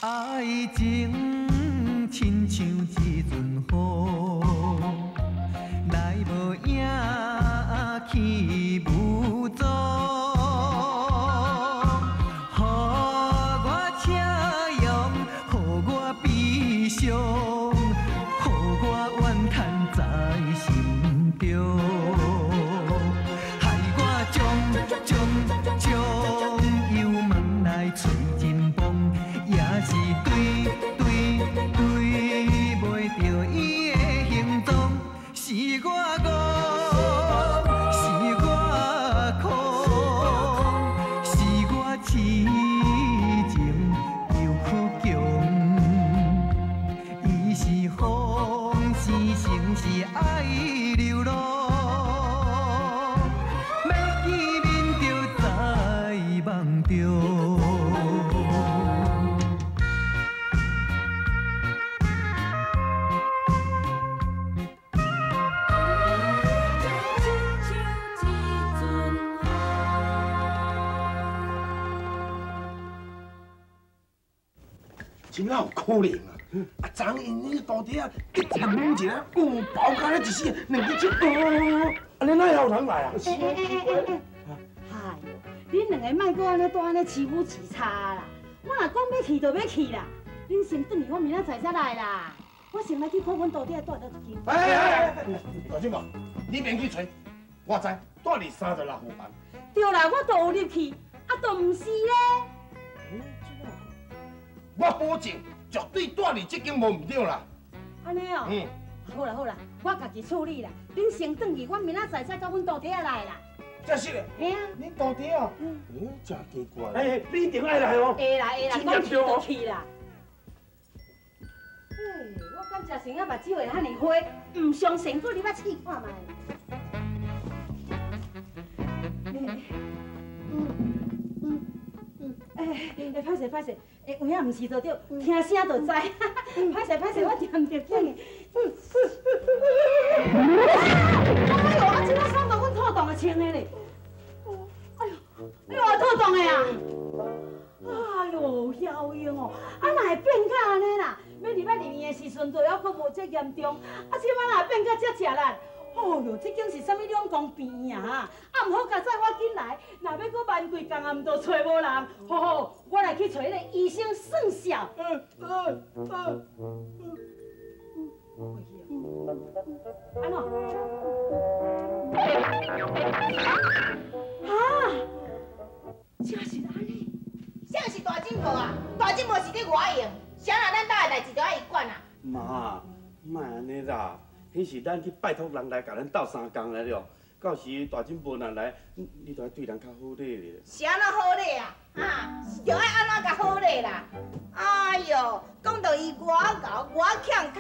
愛情親像一陣雨，來無影，去無蹤，予我笑容，予我悲傷，予我怨嘆在心中，害我將將將油門來吹真風，也是對對對袂著伊的行蹤，是我戇，是我空，是我痴情又倔強。伊是風，是情是愛流浪，欲見面就在夢中。真哪有可能啊！啊，昨因恁徒弟啊，一个摸一个，有包甲咧一死，两只手，按呢哪会有人来啊？哎哟，恁两个莫阁按呢蹛按呢欺负欺差啦！我若讲欲去就欲去啦，恁先转去，我明仔载才来啦。我先来去看阮徒弟蹛佗一间。哎哎哎！大姊妹，你免去揣，我知，蹛伫36号房。对啦，我都有入去，啊，都毋是咧。我保证，绝对蹛伫这间无毋对啦。按呢哦。嗯。好啦好啦，我家己处理啦。恁先转去，我明仔载再到阮徒弟仔来啦。真是的。嘿啊。恁徒弟哦。嗯。真奇怪。哎，你一定爱来哦。会啦会啦，讲去就去啦。嘿，我感食成啊目睭会遐尔花，毋相信，阁入来试看觅。哎哎，歹势歹势，哎，有影毋是就对，听声就知。歹势歹势，我踮著紧。哎呦，啊，这哪送到阮肚洞的穿的咧？哎呦，哎呦，肚洞的啊！哎呦，晓英哦，啊哪会变甲按呢啦？欲入来入院的时阵，就犹阁无这严重，啊，这摆哪会变甲遮吃力？哦哟，这间是啥物两公病院啊？哈！啊，毋好佳哉，我紧来，若欲阁慢几工啊，毋就揣无人。好好，我来去揣彼个医生算数。按怎？哈！真是按呢？啥是大进步啊？大进步是咧我用，啥人咱兜的代志都爱伊管啊？妈，莫按呢啦。彼是咱去拜托人来共咱斗相共来了，到时大进步若来，你著爱对人较好咧。是按怎好咧啊？啊，著爱按怎共好咧啦？哎哟，讲到伊偌𠢕偌欠跤，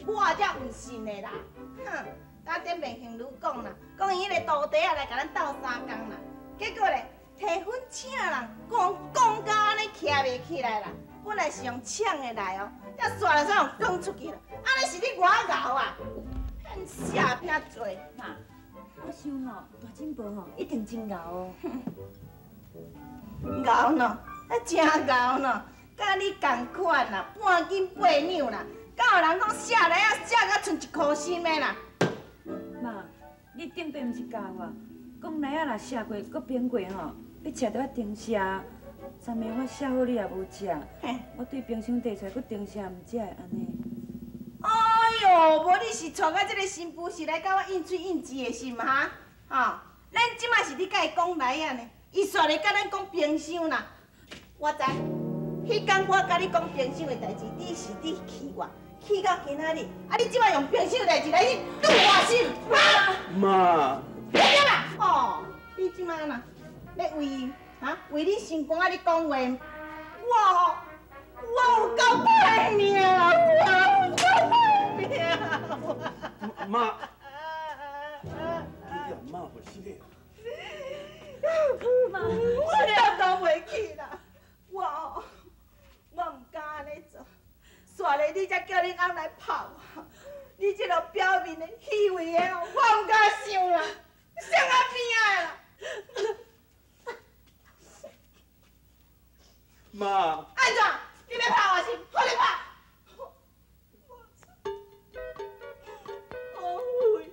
我才毋信的啦！哼，甲顶面行女讲啦，讲伊彼个徒弟仔来共咱斗相共啦，结果咧，提粉请人，讲讲甲按呢徛袂起来啦。本来是用抢的来哦，才煞来煞用讲出去啦。按呢是你偌𠢕啊？下片济妈，我想吼，大进步吼一定真𠢕哦。𠢕喏，啊真𠢕喏，佮你仝款啦，半斤八两啦，敢有人讲写来啊写甲賰一箍心的啦？妈，你顶摆毋是教我，讲梨仔若写过，阁冰过吼，欲食著爱停写。昨暝我写好你也无食，我对冰箱提出来，阁停写毋食会按呢。哎哟，无你是带甲这个新妇是来佮我应嘴应舌的是毋哈？吼，咱这摆是咧佮伊讲梨仔呢，伊煞咧佮咱讲冰箱啦。我知，彼工我佮你讲冰箱的代志，你是咧气我，气到今仔日，啊你这摆用冰箱的代志来去堵我心，哈？妈。别讲啦，哦，你这摆呐，欲为哈为你心肝仔咧讲话，我吼，我有够歹命，我有够歹命。妈，你阿妈会死的。妈，我担当袂起啦，我哦，我毋敢按呢做。煞咧，你才叫恁翁来拍我，你这个表面的虚伪的哦，我毋敢想啦，想啊边仔的啦。妈。按怎？你欲拍我是？好你拍。后悔，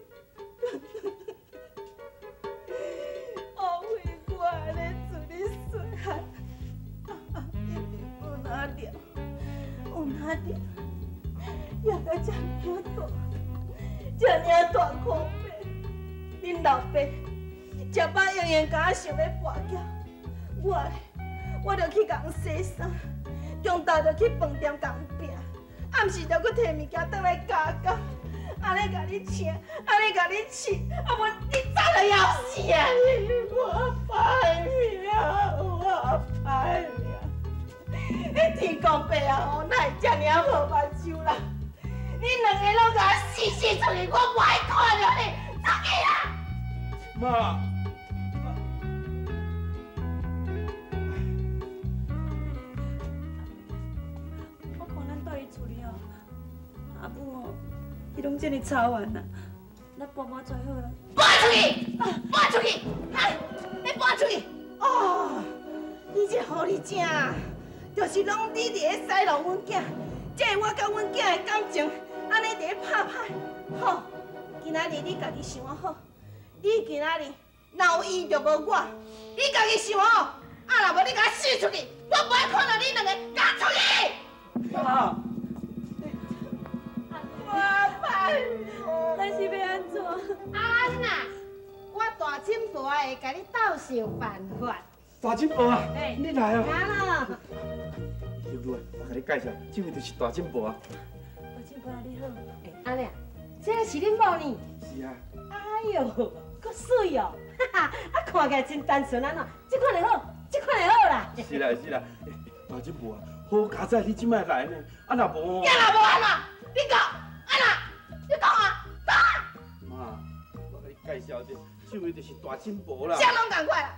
后悔我按呢自你细汉，一直有哪掠，有哪掠，掠到遮尔大，遮尔大苦病。恁老爸食饱用用，共我想欲跋筊，我就去共洗衫，中昼就去饭店共拼，暗时就阁提物件转来加工。按呢共你请，按呢共你饲，啊无你早就枵死啊！我歹命，我歹命。彼天公伯啊，吼，哪会遮尔无目睭啦？你两个拢共我死死出去，我无爱看著你，出去啦！妈。我看咱蹛伊厝里哦，阿母哦。伊拢遮尔操烦啊，咱搬搬出来好啦。搬出去，搬出去，哈！你搬出去！哦，你这狐狸精，就是拢你伫咧使弄阮囝，这我佮阮囝的感情，按呢伫咧拍歹。好，今仔日你家己想好，你今仔日若有伊就无我，你家己想好，啊若无你共我死出去，我无爱看著你两个，共出去！妈。咱是欲按怎？阿安啊，我大婶婆会共你斗想办法。大婶婆啊，你来啊！来啦！玉女，我共你介绍，这位就是大婶婆啊。大婶婆你好。欸，安呢啊，这个是恁某呢？是啊。哎哟，阁媠哦，哈哈，啊看起来真单纯按怎？这款会好，这款会好啦。是啦是啦，大婶婆啊，好佳哉你这摆来呢，啊若无，啊若无按怎？你讲，按怎？你讲啊，讲啊！妈，我共你介绍者，这位就是大婶婆啦。啥拢仝款啦。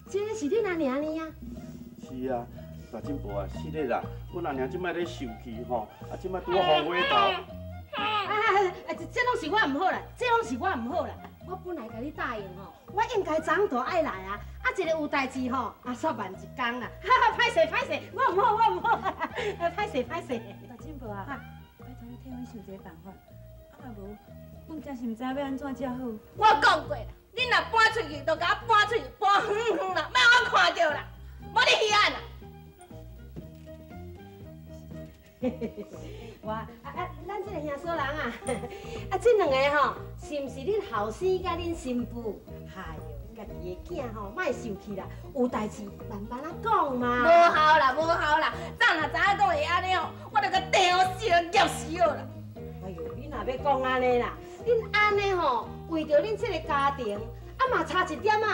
这个是恁阿娘呢啊？是啊，大婶婆啊，是的啦，阮阿娘这摆咧受气吼，啊这摆拄好风火头。啊啊！这拢是我毋好啦，这拢是我毋好啦。我本来共你答应吼，我应该昨昏就爱来啊。啊，一个有代志吼，啊，煞慢一工啦。哈哈，歹势歹势，我毋好我毋好，歹势歹势。大婶婆啊，拜托你替阮想一个办法，啊若无，阮真是毋知影欲按怎才好。我讲过啦，恁若搬出去，就共我搬出去，搬远远啦，莫予我看著啦，无你虚按啦。我啊啊，咱这个兄嫂人啊，啊，这两个吼，是毋是恁后生佮恁新妇？哎哟，家己的囝吼，莫受气啦，有代志慢慢仔讲嘛。无效啦，无效啦，早若知影讲会按呢哦，我就共钉死了，夹死好啦。哎哟，你若欲讲按呢啦，恁按呢吼，为著恁这个家庭，啊嘛差一点仔，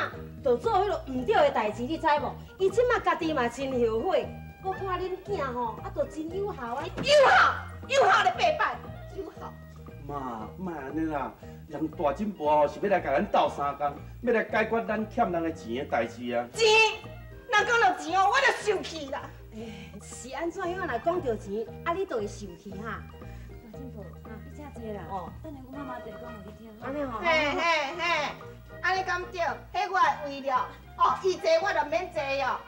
就做彼个毋对的代志，你知无？伊这马家己嘛真后悔。阁看恁囝吼，啊，都真有效啊！有效，有效咧白摆，有效。妈，莫按呢啦，人大婶婆吼是欲来共咱斗相共，欲来解决咱欠人的钱的代志啊。钱，若讲著钱哦，我就受气啦。欸，是按怎样？若讲著钱，啊，你就会受气哈？大婶婆，你请坐啦。哦。等下阮妈妈就会讲予你听。按呢吼。嘿嘿嘿，按呢敢对？彼我的为了，哦，伊坐我就免坐哦。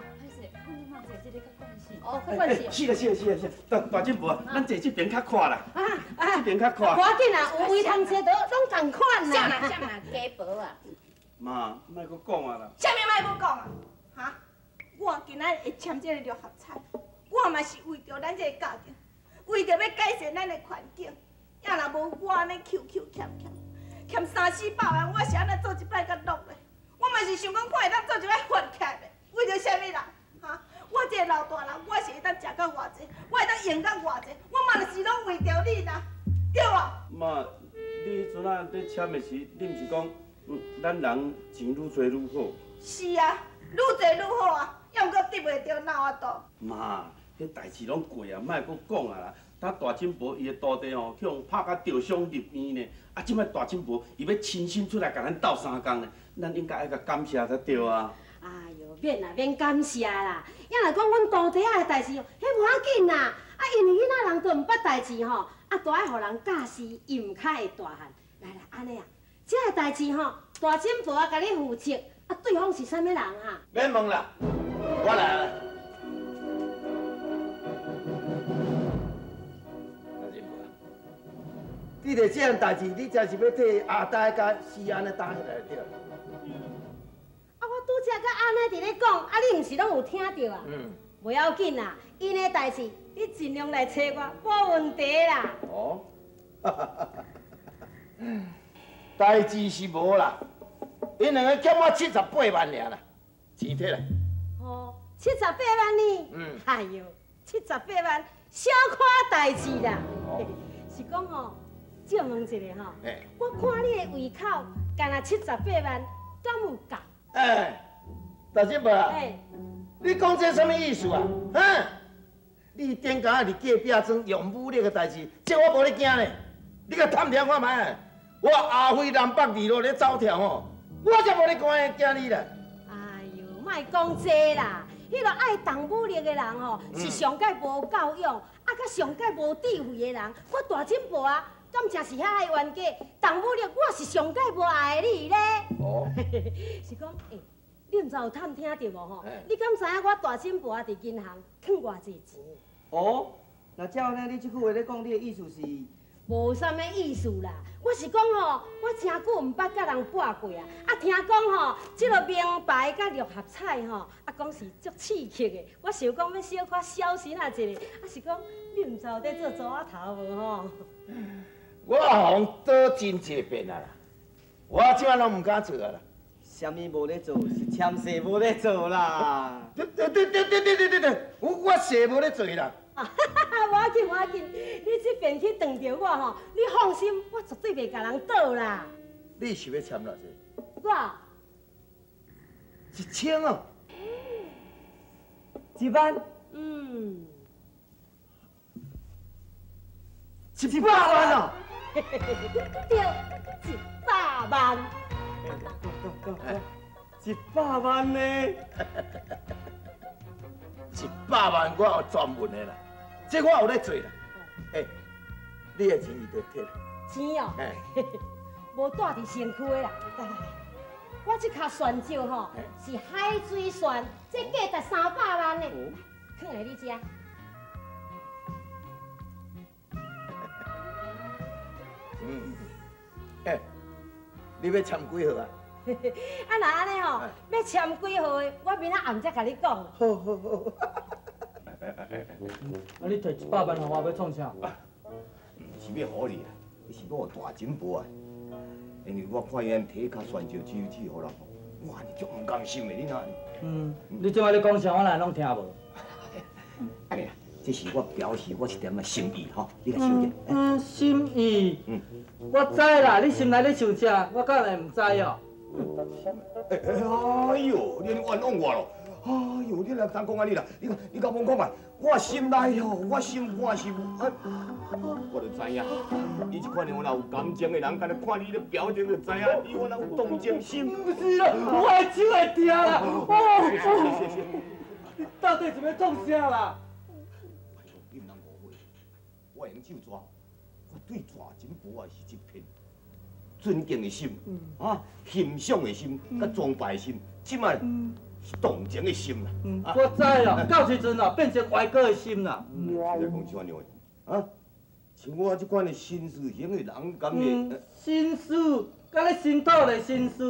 哦，较惯势。是啦是啦是啦是啦，大婶婆，咱坐这边较宽啦。啊啊，这边较宽。无要紧啦，有位通坐都拢仝款啦。啥啦啥啦，加薄啊。妈，莫阁讲啊啦。啥物莫阁讲啊？哈？我今仔日会签这个六合彩，我嘛是为著咱这个家庭，为著欲改善咱的环境。也若无我按呢求求欠欠，欠三四百万，我是按怎做一摆才落的？我嘛是想讲看会当做一摆发起来袂？为著啥物啦？哈？我这个老大人，我是会当食到偌济，我会当用到偌济，我嘛就是拢为著你啦，对无？妈，你彼阵仔咧签的时，你毋是讲，咱人钱愈济愈好？是啊，愈济愈好啊，犹毋过得袂著，哪有法度？妈，彼代志拢过啊，莫阁讲啊啦。他大婶婆伊的徒弟吼，去予拍甲著伤入院呢。啊，这摆大婶婆伊欲亲身出来共咱鬥相共呢，咱應該愛共感謝才對啊。哎喲，免啦，免感謝啦。抑若講阮徒弟仔的代誌，彼無要緊啦。啊，因為囡仔人都毋捌代誌吼，啊，都愛予人教示，伊毋較會大漢。來來，按呢啊，這个代誌吼，大婶婆仔共你負責。啊，對方是啥物人啊？免問啦，我來啦。大婶婆，你著這項代誌，你真是欲替阿呆佮思安咧擔起來對。啊，我拄才佮按呢佇咧講，啊，你毋是攏有聽著啊？嗯。無要緊啦，𪜶的代誌你盡量來揣我，無問題啦。哦。代誌是無啦，𪜶兩个欠我78萬爾啦，錢提來。哦，78萬呢？嗯。哎喲，78萬，小可代誌啦。哦。是講吼，借問一下吼，欸我看你的胃口，干焦78萬，敢有夠？欸，大姐婆啊，欸你講這啥物意思啊？哈？你頂工仔佇隔壁莊用武力的代誌，這我無咧驚咧。你共探聽看覓？我阿飛南北二路咧走跳吼，我才無咧驚驚你啦。哎喲，莫講這啦，彼个愛動武力的人吼，是上蓋無教養，啊，閣上蓋無智慧的人。我大婶婆啊，敢真是遐愛冤家，動武力我是上蓋無愛你咧。哦，是講，欸，你毋知有探聽著無吼欸？你敢知影我大婶婆啊佇銀行囥偌濟錢？哦，若照按呢，你這句話咧講，你的意思是？無啥物意思啦，我是講吼，我誠久毋捌佮人搏過啊。啊，聽講吼，這个名牌佮六合彩吼，啊，講是足刺激的。我想講欲小可小心仔一下，啊是講你毋知有咧做組仔頭無吼？我予人賭真濟遍啊啦，我這擺攏毋敢做啊啦。啥物無咧做，是簽誓無咧做啦。對對對對對對對對，我誓無咧做啦。啊哈哈，無要緊，無要緊，你這遍去撞著我吼，你放心，我絕對袂共人賭啦。你是欲簽偌濟？我1000哦。1萬。嗯。100萬哦。對，100萬。 100萬呢？100萬我有專門的啦，這我有咧做啦。欸，你的錢伊就提來。錢哦，無帶佇身軀的啦。來來來，我這跤蒜石吼是海水蒜，這價值300萬呢，囥佇你遮。嗯，欸，你欲簽幾號啊？啊，若按呢吼，欲簽幾號的，我明仔暗才共你講。好好好。啊，你提100萬予我，欲創啥？毋是欲予你啊，你是欲予大婶婆啊。因為我看伊按提跤旋石手指予人吼，我按呢足毋甘心的，你若。嗯，你這擺咧講啥，我哪會攏聽無？按呢啦，這是我表示我一點仔心意吼，你來收者。嗯，心意。嗯。我知啦，你心內咧想啥，我敢會毋知哦。哎喲，你按呢冤枉我咯！哎喲，你哪通講按呢啦？你共我講看覓，我心內吼，我心肝是，我就知影，你這款的我若有感情的人，敢若看你咧表情就知影，你我若有動情心。毋是啦，我的手會疼啦！哦，你到底是欲創啥啦？你毋通誤會，我用手抓，我對大婶婆仔是一片尊敬的心，啊，欣賞的心，佮崇拜的心，這擺是動情的心啦。我知啦，到時陣哦，變成歪哥的心啦。你在講這款話，啊？像我這款的紳士型的人，敢會？紳士，佮你新討的紳士，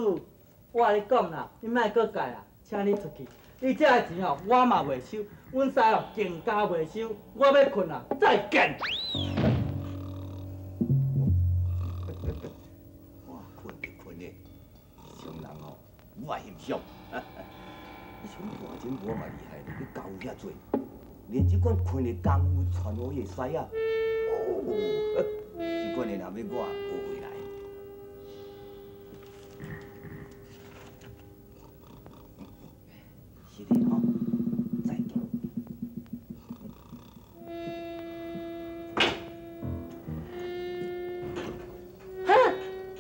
我共你講啦，你莫閣改啦，請你出去。你這个錢哦，我嘛袂收，阮師哦更加袂收，我欲睏啦，再見。我睏就睏的，這種人哦，我欣賞。你像大婶婆嘛厲害，你教遐濟，連這款睏的功夫傳予伊的師仔，哦，這款的若欲我學會來。是的吼，再見。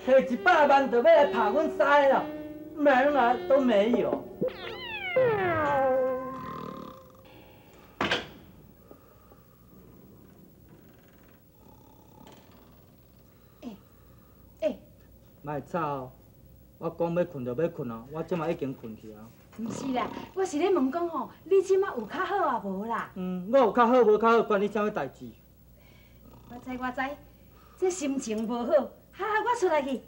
摕100万就欲来拍阮师啦，门来都没有。欸，莫吵哦，我讲欲睏就欲睏哦，我这马已经睏去啊。毋是啦，我是咧问讲吼，你这马有较好啊无啦？嗯，我有较好无较好，关你啥物代志？我知我知，这心情无好，哈，我出来去。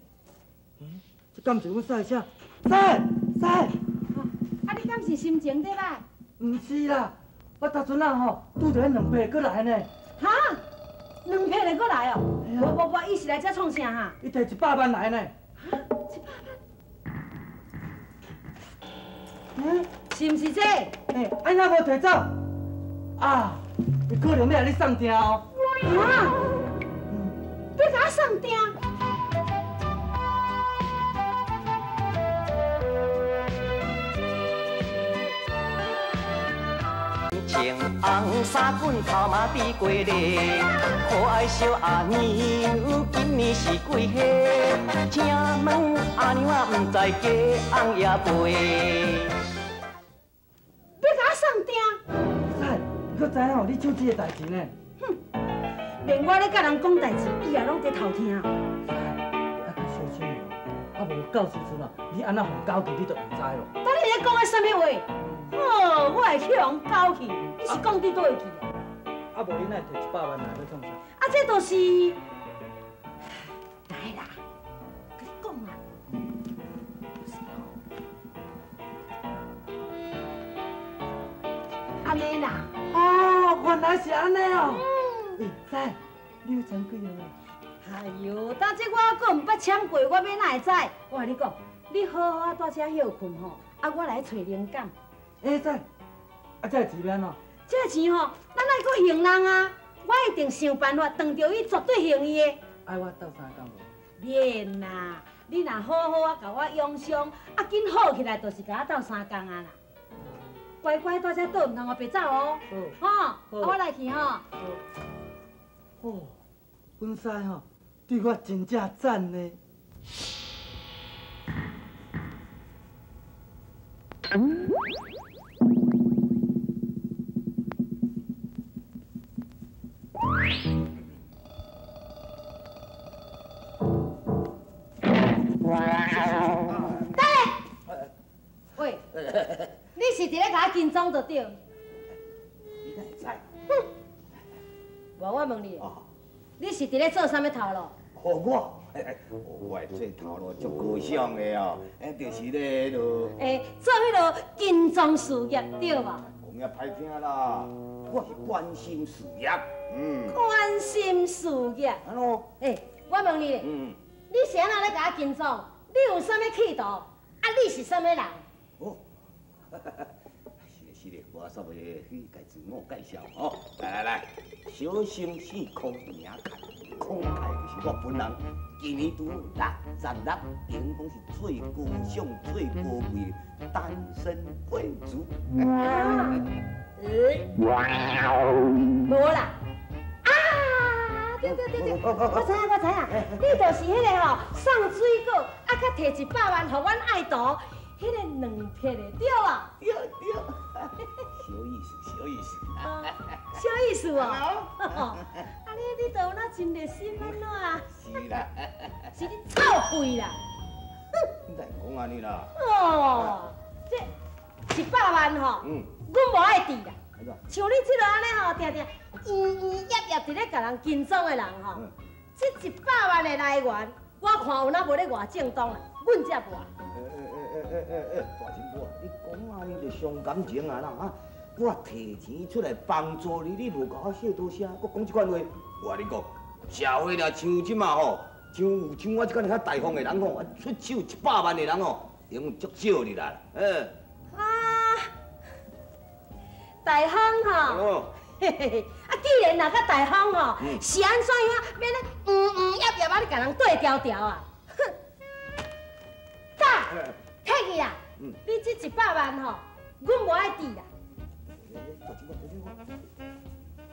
嗯，这敢是阮师的声？师师，啊，你敢是心情对吧？毋是啦，我头阵仔吼拄著彼两伯阁来呢。哈？两伯的阁来哦？无无无，伊是来遮创啥哈？伊摕100万来呢。哈，100万？嗯，是毋是这？欸，按怎无摕走？啊，伊可能欲来你送订哦。啊！欲共我送订？穿红衫裙头毛滴过咧，可爱小阿娘今年是几岁？请问阿娘啊，毋知嫁翁也未？欲共我送订？师，你阁知影你手指的代志呢？哼，连我咧佮人讲代志，伊也拢伫偷听。师，你爱较小心哦，啊无到时阵啊，你按怎予搞去，你就毋知咯。等你咧讲的啥物话？哦，我会去予人搞去，你是讲伫佗位去啊？啊，无你哪会摕100万来欲创啥？啊，这就是，来啦，共你讲啦，就是吼，按呢啦。哦，原来是按呢哦。欸，师，你有签几号？哎哟，当这我阁毋捌签过，我欲哪会知？我共你讲，你好好啊，蹛遮歇睏吼，啊，我来揣灵感。欸，师，啊，这个钱欲按怎？这个钱吼，咱爱阁还人啊！我一定想办法，撞著伊，绝对还伊的。爱我斗相共无？免啦，你若好好啊，共我养伤，啊，紧好起来，就是共我斗相共啊啦。乖乖蹛遮倒，毋通予白走哦。好。吼，啊，我来去吼。好。哦，阮师吼对我真正赞呢。等下，喂，你是伫咧共我紧张就对。你哪会知？哼，无我问你，你是伫咧做啥物头路？哦，我，我会做头路足高尚的哦，就是咧彼落。欸，做彼落金装事业对无？讲遐歹听啦，我是关心事业，嗯。关心事业。按怎？欸，我问你咧，你是按怎咧共我跟踪？你有啥物企图？啊，你是啥物人？哦，是的，是的，我煞袂去共自我介绍哦。来来来，小生姓康名凯，康凯就是我本人。今年拄66，应讲是最高尚、最高贵的单身贵族。无啦。啊！对对对对，我知影我知影，你就是彼个吼送水果，啊，阁摕100万予阮爱徒，彼个两撇的对无？对对，小意思，小意思。小意思哦。啊你你都有那真热心按怎啊？是啦。是你臭屁啦！你哪会讲按呢啦？哦，这100万吼，阮无爱挃啦。像你这个按呢吼，定定圆圆叶叶伫咧共人跟踪的人吼，这100万的来源，我看有哪无咧偌正当啦，阮才无爱。大金母，你讲按呢就伤感情啊啦哈！我摕钱出来帮助你，你无共我说多声，阁讲这款话，我共你讲，社会若像这马吼，像有像我这款较大方的人吼，出手100万的人吼，用足少的啦，嗯。啊，大方吼，嘿嘿嘿，啊，既然若较大方吼，是按怎样免咧圆圆叶叶啊，你共人对调调啊？哼，走，退去啦！你这100万吼，阮无爱挃啦。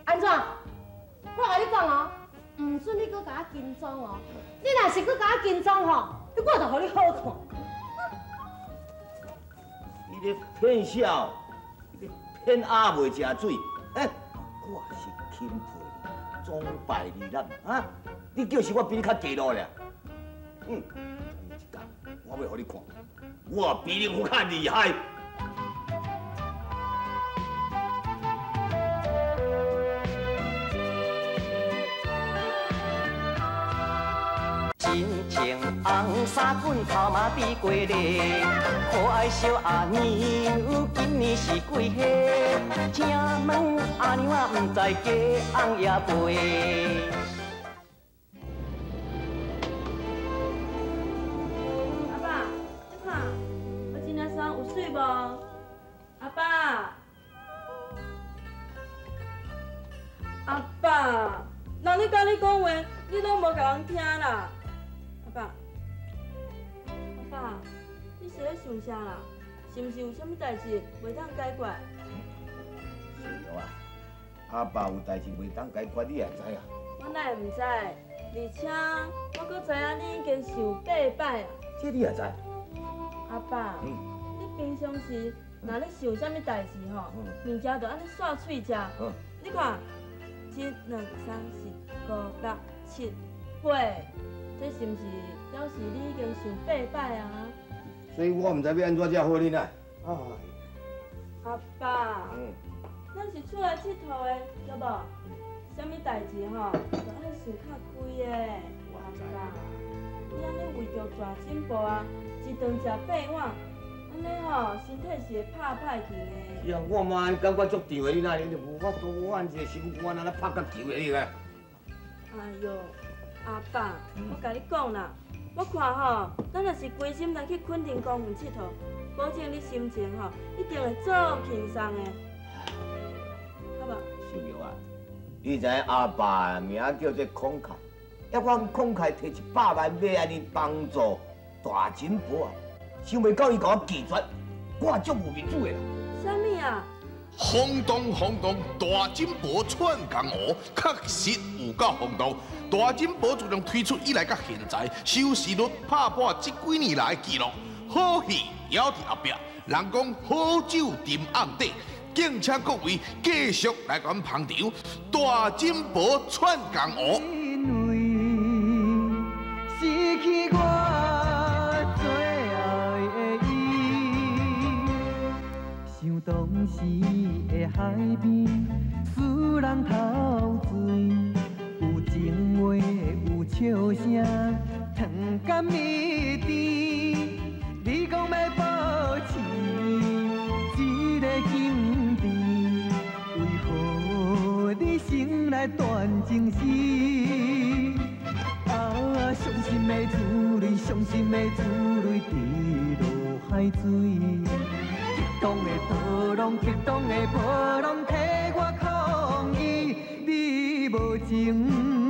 按怎？我共你讲哦，毋毋准你閣共我跟踪哦！你若是閣共我跟踪吼，我就予你好看。你咧骗笑，你咧骗鸭袂食水，欸，我是钦佩你，总拜你啦，啊！你就是我比你较低落咧。嗯，一工我欲予你看，我比你阁较厉害。真情红衫棍头毛滴过咧，可爱小阿娘，今年是几岁？请问阿娘啊，毋知嫁翁也未？阿爸，你看我这领衫有媠无？阿爸，阿爸，人咧佮你讲话，你拢无共人听啦。阿爸，阿爸，你是咧想啥啦？是毋是有啥物代志袂当解决？是啊，阿爸有代志袂当解决，你也知啊。我哪会毋知？而且我阁知影你已经想八摆啊。这你也知？阿爸，你平常时若咧想啥物代志吼，物件就按呢煞喙食。你看，一、两、三、四、五、六、七、八。这是毋是表示你已经想八摆啊？所以我毋知欲按怎才好你呢。阿爸，咱是出来𨑨迌的，对无？啥物代志吼，就爱想较开的。阿爸，你按呢为著大进步啊，一顿食八碗，按呢吼，身体是会拍歹去呢。是啊，我嘛感觉足沓的，你哪你无法度，我按一个心肝按呢拍甲球的，你看。哎哟。阿爸，我共你讲啦，我看吼，咱若是规心来去垦丁公园𨑨迌，保证你心情吼一定会足轻松的，好无？秀玉啊，你知影阿爸名叫做慷慨，抑我慷慨提100万欲按呢帮助大金婆啊，想袂到伊共我拒绝，我足无面子的啦。啥物啊？轰动轰动，大金箔窜江湖，确实有够轰动。大金箔自从推出以来到现在，收视率拍破这几年来的纪录。好戏也伫后壁，人讲好酒沉甕底，敬请各位继续来共阮捧场。大金箔窜江湖。想当时的海边，使人陶醉，有情话，有笑声，糖甘蜜甜。你讲欲保持这个境地，为何你先来断情丝？啊，伤心的珠泪，伤心的珠泪，滴落海水。激动的波浪，激动的波浪，替我抗议，你无情。